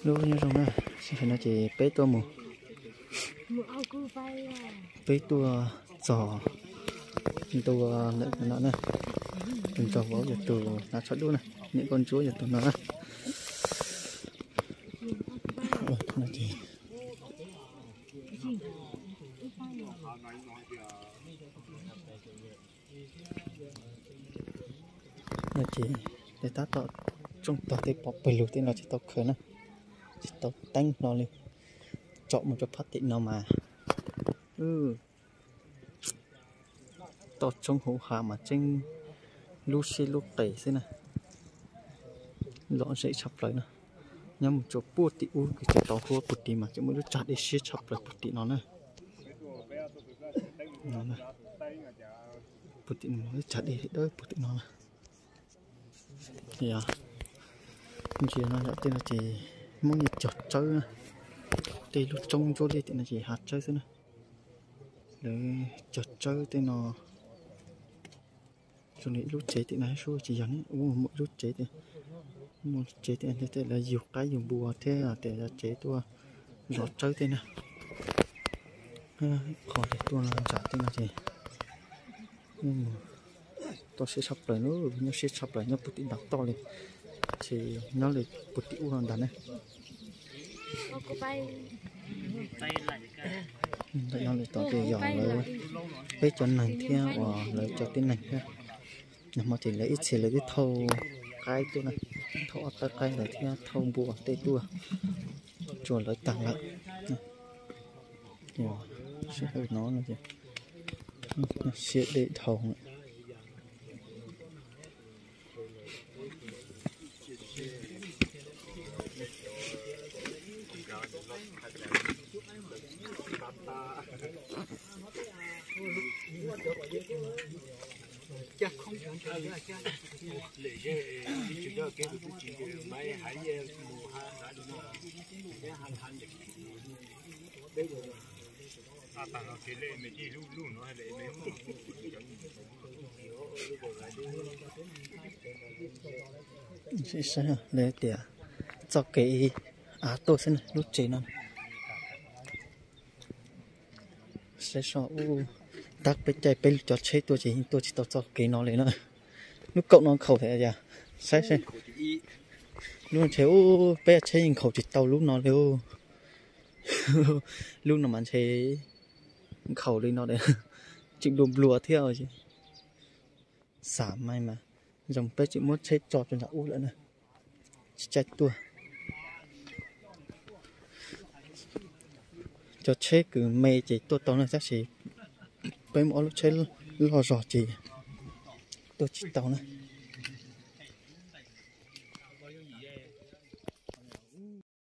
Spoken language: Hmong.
Lub nyob zoo na, tam sim no ces peb tuaj mus, peb tuaj txog ntua lawm no na. Tus nraug vauv yog tus hnav tsho dub na, niam nkauj ntsuab yog tus no na. No ces tab tom tsooj tog tej pom pawg lug tej no tsis tau khaws na, tsis tau teeb hlo li. Tsom mus rau phab tim no mas toj roob hauv hav mas tseeb lub siab lub qes xwb na. Lom zem tshaj plaws na. Nyob mus tsuas puag tim ub kwv tsis tau huab puag tim mas tseem muaj lub tsag dej siab tshaj plaws puag tim no na. Puag tim no lub tsag dej dawb puag tim no na. Ntsia no yog tej no ces Hmoob yeej cog tsawb na. Tej lub roob ntsuab liaj tim no ces hav tsawb xwb na. Lawv cog tsawb tej no. Zoo li ib lub tsev tim no sub tsis yog ne, ub muaj ib lub tsev, muaj tsev tim no tej lawv yug qaib yug npua thiab tias yog tsev tuaj zov tsawb tej na. Qhov tias tuaj no ntsam tej no ces toj siab tshaj plaws na, nyob siab tshaj plaws nyob puag tim nram toj li, ces nyob li puag tim ub ntag ne. Ntawm no lawv tod ces yog lawv peb cov neeg thiab uas lawv cov tib neeg thiab. Nag hmo ces lawv ib txhia lawv twb thauj qaib tuaj na, thauj ob tawb qaib ntawd thiab thauj npua tej tuaj, tsuas lawv tag lawm. Sij hawm no ces siab dej dhau lawm. Saib saib lawv tias txoj kev av tuaj xwb na lub tsev no. Saib so ub, tab peb caij peb lub cov tsheb tuaj ces yeej tuaj tsis tau txoj kev no li na. Lub kaum no nkhaus thiab yog, saib saib. Lub no ntshe ub peb tsheb yeej nkhaus tsis tau lub no li. Lub no mas ntshe nkhaus li no, tsis nplua nplua thiab. Xam mais mas zoo peb tsis muab tsheb tso rau nram ub lawm na, tsis caij tuaj. Cov tsheb kws me ces tuaj tau na, tab sis peb muaj ob lub tsheb loj zog ces tuaj tsis tau na.